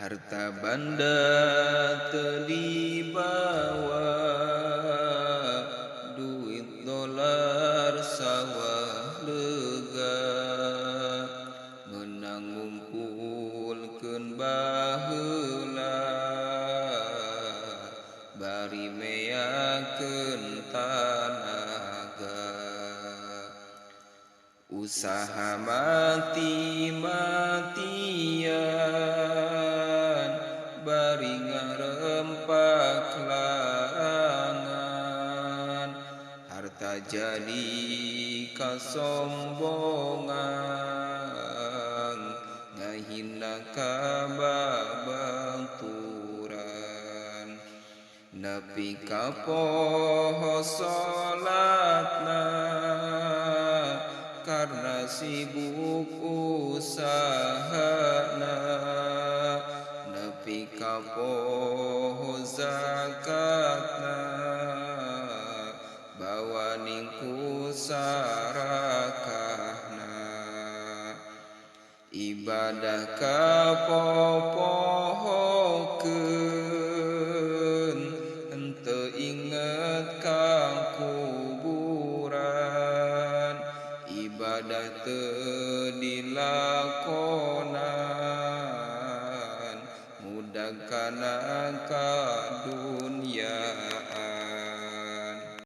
Harta banda teu dibawa, duit dolar sawah lega, meunang ngumpulkeun baheula, bari meakeun tanaga. Usaha mati-matian, bari ngarempak larangan, harta jadi kasombongan, ngahina ka babaturan. Nepi ka poho salatna, karena sibuk usahana. Nepi ka poho zakatna, bawa ningku sarakahna. Ibadah ka popohokeun, henteu inget ka kuburan. Ibadah teu dilakonan, mudag kana kaduhuran.